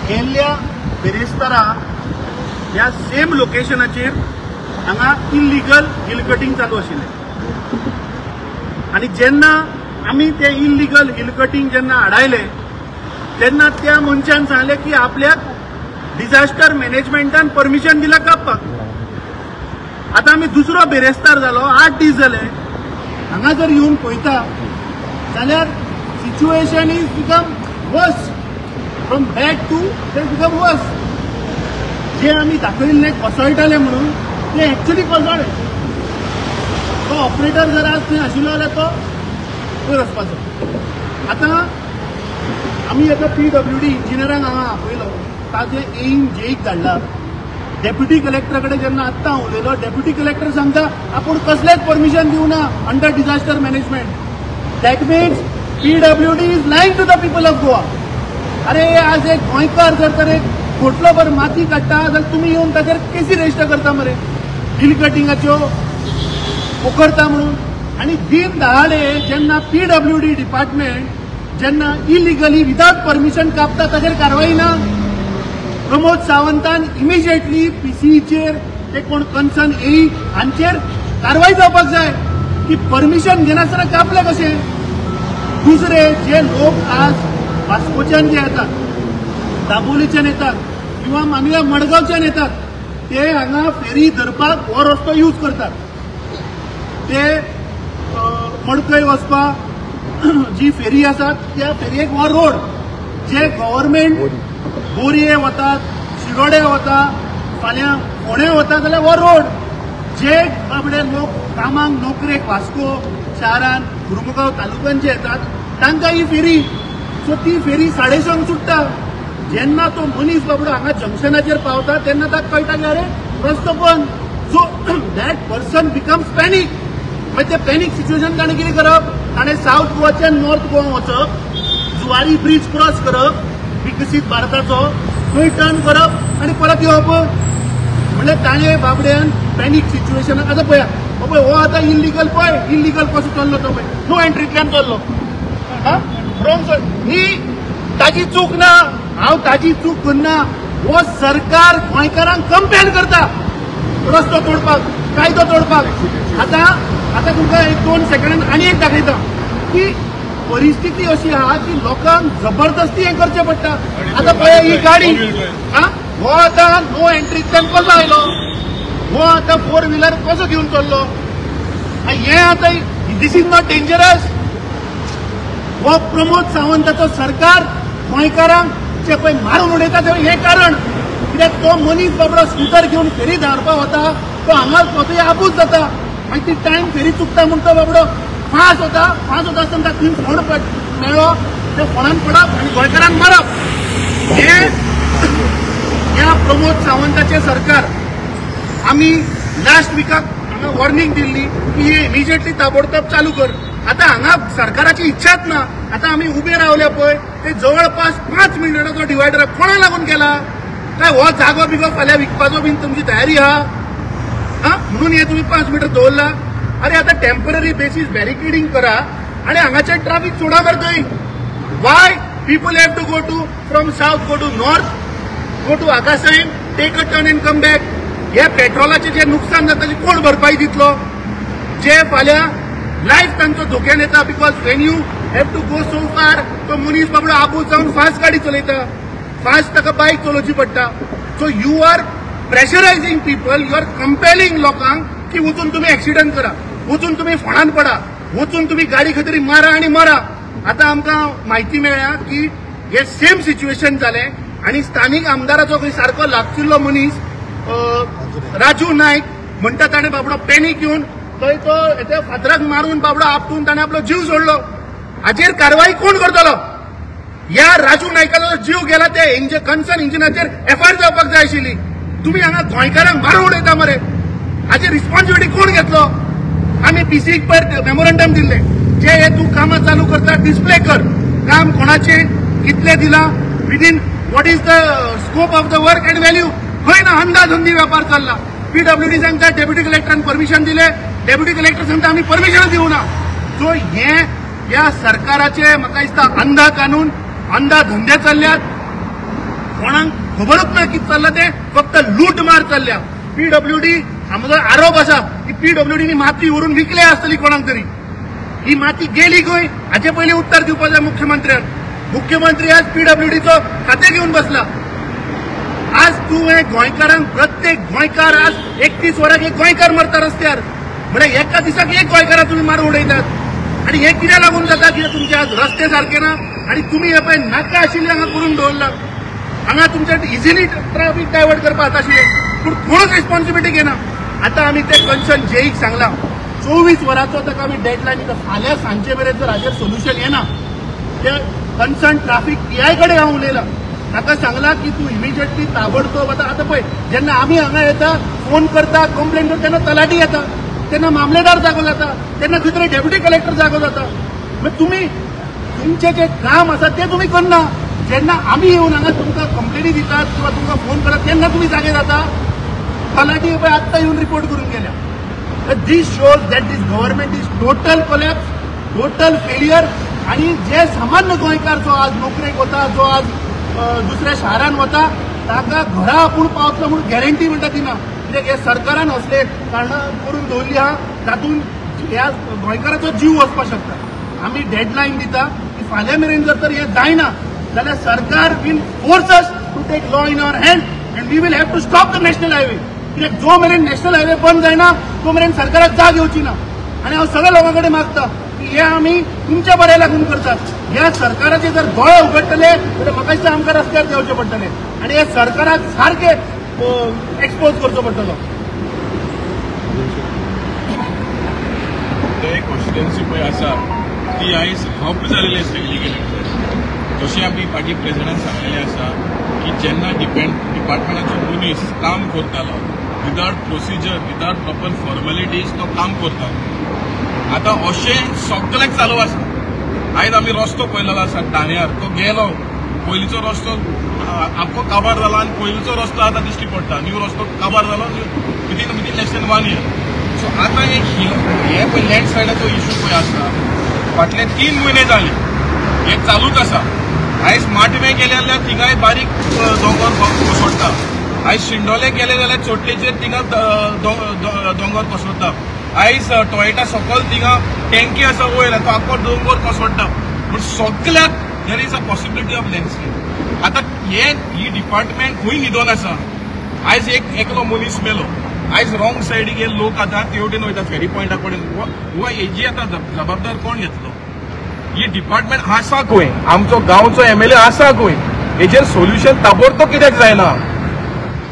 गेल्ल्या बिरेस्तारा ह्या सेम लोकेशनाचेर हांगा इल्लिगल हिल कटिंग चालू आशिल्लें आनी जेन्ना आमी ते इल्लिगल हिल कटिंग जेन्ना आडायले तेन्ना त्या मनशान सांगलें की आपल्याक डिझास्टर मॅनेजमेंटान परमिशन दिलां कापपाक. आतां आमी दुसरो बिरेस्तार जालो, 8 दीस जाले. हांगा जर येवन पळयता जाल्यार situation is become worse, from bad to it become worse. जे आमी दाखयल्लें कोसळटालें म्हणून तें एक्चुअली कोसळ्ळें. तो ऑपरेटर जर आज थंय आशिल्लो जाल्यार तो वयर वचपाचो. आतां आमी आतां पीडब्ल्यूडी इंजिनियरांक हांगा आपयलो, ताजे एईन जेईक धाडला. डेप्युटी कलेक्टरा कडेन जेन्ना आत्तां उलयलो, डेप्युटी कलेक्टर सांगता आपूण कसलेंच परमिशन दिवना under disaster management. That means PWD is lying to the people of Goa. अरे आज एक गोंयकार जर तर एक खोटलोभर माती काडटा जाल्यार तुमी येवन ताचेर केसी रजिस्टर करता मरे, हिल कटिंगाच्यो पोखरता म्हणून. आनी दिन दहाडे जेन्ना पीडब्ल्यूडी डिपार्टमेंट जेन्ना इलिगली विदाउट परमिशन कापता ताचेर कारवाई ना. प्रमोद सावंतान इमिजिएटली पीसीचेर ते कोण कन्सर्न एई हांचेर कारवाई जावपाक जाय की परमिशन घेनासतना कापले कशें. दुसरे जे लोक आज वास्कोच्यान जे येतात, दाबोलीच्यान येतात किंवा मानूया मडगांवच्यान येतात, ते हांगा फेरी धरपाक हो रस्तो यूज करतात. ते मडकय वचपाक जी फेरी आसा त्या फेरयेक हो रोड, जे गव्हर्मेंट बोरये वतात, शिरोडे वता, फाल्यां फोंडें वता जाल्यार हो रोड. जे बाबडे लोक कामाक नोकरेक वास्को शारान गुरमुगांव तालुक्यान जे येतात तांकां ही फेरी. सो ती फेरी 6:30 सुट्टा. जेन्ना तो मनीस बाबडो हांगा जंक्शनाचेर पावता तेन्ना ताका कळटा की अरे रस्तो बंद. So that person becomes panic. मागीर ते पॅनीक सिच्युएशन ताणें कितें करप, ताणें सावथ गोवाच्यान नॉर्थ गोवा वचप, जुवारी ब्रीज क्रॉस करप विकसीत भारताचो, थंय टर्न करप आनी परत येवप. म्हणल्यार ताणें बाबड्यान पॅनीक सिच्युएशनाक आतां पळया, पळय हो आतां इल्लिगल, पळय इल्लिगल कसो चल्लो तो, पळय नो एंट्रींतल्यान चल्लो. Wrong side. ही ताजी चूक ना, हांव ताजी चूक करना. हो सरकार गोंयकारांक कंपेल करता रस्तो तोडपाक, कायदो तोडपाक. आतां आतां तुमकां 1-2 सेकंडान आनी एक दाखयता की परिस्थिती अशी आहा की लोकांक जबरदस्ती हें करचें पडटा. आतां पळय ही गाडी, हो आतां नो एंट्रींतल्यान कसो आयलो, हो आतां 4 व्हिलर कसो घेवन चल्लो, हें आतां this is not dangerous. हो प्रमोद सावंताचो सरकार गोंयकारांक जे पळय मारून उडयता तें हें कारण. कित्याक तो मनीस बाबडो स्कुटर घेवन फेरी धाडपाक वता, तो हांगा थंय आबूज जाता, मागीर ती टायम फेरी चुकता म्हूण तो बाबडो फास्ट वता. फास्ट वता आसतना ताका थंय फोंड मेळ्ळो, त्या फोंडान पडप आनी गोंयकारांक मारप. हें ह्या प्रमोद सावंताचें सरकार. आमी लास्ट विकाक हांगा वॉर्निंग दिल्ली की हे इमिजिएटली ताबडतोब चालू कर. आतां हांगा सरकाराची इच्छाच ना. आतां आमी उबे रावले पळय ते जवळपास 5 मिनटाचो डिवायडर कोणा लागून केला काय हो जागो बिगो फाल्यां विकपाचो बीन तुमची तयारी आहा म्हणून हे तुमी 5 मिटर दवरला. अरे आतां टेम्पररी बेसीस बॅरिकेडिंग करा आनी हांगाचे ट्राफीक सोडा मरे थंय. Why people have to go to from south go to north, go to Agassaim, take a turn and come back. हे पेट्रोलाचें जें नुकसान जाता ताची कोण भरपाई दितलो? जे फाल्यां लायफ तांचो धोक्यान येता, because when you have to go so far, तो मनीस बाबडो आबूज जावन फास्ट गाडी चलयता, फास्ट ताका बायक चलोवची पडटा. So you are pressurising people, you are compelling लोकांक की वचून तुमी एक्सिडंट करा, वचून तुमी फोंडान पडा, वचून तुमी गाडी खंय तरी मारा आनी मरा. आतां आमकां म्हायती मेळ्ळ्या की हे सेम सिच्युएशन जालें आनी स्थानीक आमदाराचो खंय सारको लागशिल्लो मनीस राजू नायक म्हणटा ताणें बाबडो पॅनीक येवन थंय तो त्या फातराक मारून बाबडो आपटून ताणें आपलो जीव सोडलो. हाचेर कारवाई कोण करतलो? ह्या राजू नायकाचो जीव गेला ते कन्सर्न इंजिनाचेर एफआयआर जावपाक जाय आशिल्ली. तुमी हांगा गोंयकारांक मारून उडयता मरे, हाचेर रिस्पॉन्सिबिलिटी कोण घेतलो? आमी पीसीक पयर मेमोरंडम दिल्लें, जे हे तूं कामां चालू करता डिस्प्ले कर, काम कोणाचें, कितलें दिलां, within what is the scope of the work and value. खंय ना अंदाधुंदी व्यापार चल्ला. पीडब्ल्यूडी सांगता डेप्युटी कलेक्टरान परमिशन दिलें, डेप्युटी कलेक्टर सांगता आमी परमिशन दिवना. सो हें ह्या सरकाराचे म्हाका दिसता अंधा कानून, अंधा धंदे चल्ल्यात. कोणाक खबरूच ना कितें चल्लां तें, फक्त लूट मार चल्ल्या. पीडब्ल्यूडी आमचो आरोप आसा की पीडब्ल्यूडीनी माती व्हरून विकल्या आसतली कोणाक तरी. ही माती गेली खंय हाचे पयलीं उत्तर दिवपाक जाय मुख्यमंत्र्यान. मुख्यमंत्री आज पीडब्ल्यूडीचो खातें घेवन बसला. आज तुवें गोंयकारांक, प्रत्येक गोंयकार आज 31 वरांक एक गोंयकार मरता रस्त्यार, म्हळ्यार एका दिसाक एक गोंयकाराक तुमी मारून उडयतात. आनी हें कित्याक लागून जाता? कित्याक तुमचे आज रस्ते सारके ना आनी तुमी हे पळय नाका आशिल्लें हांगा करून दवरलां. हांगा तुमच्या इजिली ट्राफीक डायवर्ट करपाक जाता आशिल्लें, पूण कोणूच रिस्पॉन्सिबिलिटी घेना. आतां आमी ते कन्सर्न जेईक सांगलां 24 वरांचो ताका आमी डेडलायन दिता. फाल्यां सांजे मेरेन जर हाजेर सोल्युशन येना, ते कन्सर्न ट्राफीक पीआय कडेन हांव उलयलां, ताका सांगलां की तूं इमिजिएटली ताबडतोब. आतां आतां पळय जेन्ना आमी हांगा येता, फोन करता, कंप्लेन करता, तेन्ना तलाठी येता, तेन्ना मामलेदार जागो जाता, तेन्ना खंय तरी डेप्युटी कलेक्टर जागो जाता. मागीर तुमी तुमचें जें काम आसा तें तुमी करना. जेन्ना आमी येवन हांगा तुमकां कंप्लेनी दितात किंवा तुमकां फोन करतात तेन्ना तुमी जागे जाता. तलाठी पळय आत्तां येवन रिपोर्ट करून गेल्या. This shows that this government is total collapse, total failure. आनी जे सामान्य गोंयकार जो आज नोकरेक वता, जो आज दुसऱ्या शारान वता, ताका घरा आपूण पावतलो म्हूण गॅरंटी म्हणटा ती ना. कित्याक हे सरकारान असले कारणां करून दवरली आहा, तातूंत ह्या गोंयकाराचो जीव वचपाक शकता. आमी डेडलायन दिता की फाल्यां मेरेन जर तर हें जायना जाल्यार सरकार will force us to take law in our hand and we will have to stop the national highway. कित्याक जो मेरेन नॅशनल हायवे बंद जायना तो मेरेन सरकाराक जाग येवची ना. आनी हांव सगळ्या लोकां कडेन मागता की हे आमी तुमच्या बऱ्या लागून करतात. ह्या सरकाराचे जर दोळे उगडटले जाल्यार म्हाका दिसता आमकां रस्त्यार देंवचें पडटलें आनी ह्या सरकाराक सारकें एक्सपोज करचो पडटलो. ते कॉन्स्टिट्युएन्सी पळय आसा ती आयज हब जालेली आसा इलिगल. जशें आमी फाटीं प्रेजिडेंटान सांगलेलें आसा की जेन्ना डिपार्टमेंटाचो मनीस काम करतालो without procedure, without proper formalities तो काम करतालो. आतां अशें सगळ्याक चालू आसा. आयज आमी रस्तो पळयलेलो आसा ठाण्यार, तो गेलो पयलींचो रस्तो आख्खो काबार जाला आनी पयलींचो रस्तो आतां दिश्टी पडटा. न्यू रस्तो काबार जालो within less than 1 year. So आतां हे पळय लँडस्लायडाचो इशू पळय आसा, फाटले 3 म्हयने जाले हे चालूच आसा. आयज माटवे गेले जाल्यार थिंगाय बारीक दोंगर कोसळटा, आयज शिंडोले गेले जाल्यार चोटलेचेर थिंगा दोंगर कोसळटा, आयज टोयटा सकयल थिंगा टँकी आसा वयर तो आख्खो दोंगर कोसळटा. पूण सगल्याक there is a possibility of landslide. आतां ही डिपार्टमेंट खंय न्हिदोन आसा? आयज एकलो मनीस मेलो, आयज रॉंग सायडीक हे लोक आतां तेवटेन वयता फेरी पॉयंटा कडेन. हेजी आतां जबाबदार कोण घेतलो? ही डिपार्टमेंट आसा खंय? आमचो गांवचो एमएलए आसा खंय? हेजेर सोल्युशन ताबडतोब कित्याक जायना?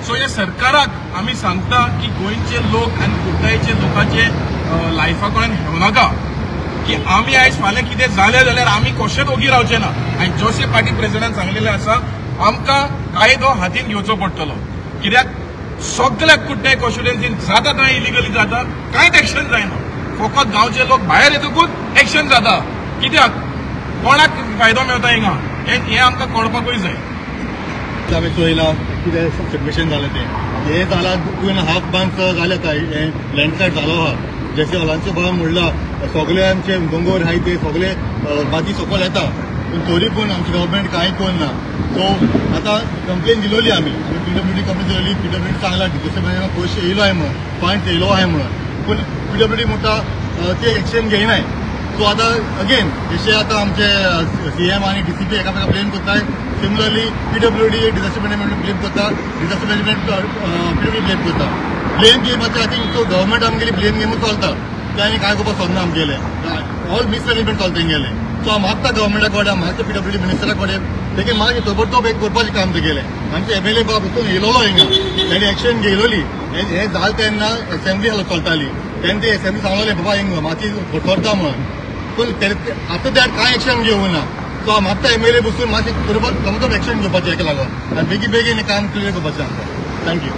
सो ह्या सरकाराक आमी सांगता की गोंयचे लोक आनी कुर्टायचे लोकांचे लायफा कडेन हेवनाका की आमी आयज फाल्यां कितें जालें जाल्यार आमी कशेंच ओगी रावचे ना. आनी जशें फाटीं प्रेजिडेंटान सांगलेलें आसा, आमकां कायदो हातीन घेवचो पडटलो. कित्याक सगळ्या कुर्टाय कॉन्स्टिट्युएन्सीन जाता थंय इलिगली जाता, कांयच एक्शन जायना. फकत गांवचे लोक भायर येतकूच एक्शन जाता. कित्याक कोणाक फायदो मेळटा हिंगा हें आमकां कळपाकूय जाय. आमी चोयलां कितें सबमिशन जालें तें, हें जालां 2.5 मंथ्स जाले आतां हें लँडस्लायड जालो आहा. जशें हॉलांचे बाबा म्हणलां सगळे आमचे दोंगर आहाय ते सगळे माती सकयल येता, पूण तरी पूण आमची गव्हर्मेंट कांय करना. सो आतां कंप्लेन दिलोली आमी पीडब्ल्यूडी कंप्लेन दिलोली, पीडब्ल्यूडी सांगलां डिजास्टर मॅनेजमेंट पयशे येयलो आहाय म्हणून, फंड्स येयलो आहाय म्हणून, पूण पीडब्ल्यूडी म्हणटा ते एक्शन घेयनाय. सो आतां अगेन जशें आतां आमचे सीएम आनी डीसीपी एकामेका ब्लेम करताय, similarly PWD disaster management blame करता, डिजास्टर मॅनेजमेंट पीडब्ल्यूडी ब्लेम करता. ब्लेम गेमाचे I think so government आमगेली ब्लेम गेमूच चलता, ते आनी कांय करपाक सोदना आमगेलें, ऑल मिसमॅनेजमेंट चलता तेंगेलें. सो हांव मागता गव्हर्मेंटा कडेन, हांव मागता पीडब्ल्यूडी मिनिस्टरा कडेन, तेगे मागीर ताबडतोब एक करपाचें काम तेगेलें. आमचे एमएलए बाब वचून येयलोलो हिंगा, तेणी एक्शन घेयलोली. हें जालें तेन्ना एसेंब्ली चलताली, तेन्ना ते एसेंब्ली सांगलोलें बाबा हिंगा माती कोसळटा म्हणून, पूण आफ्टर that कांय एक्शन घेवना. सो हांव मागता एमएलए बसून मातशें करपाक ताबडतोब एक्शन घेवपाचें हेका लागून आनी बेगीन बेगीन काम क्लियर करपाचें आमकां. Thank you.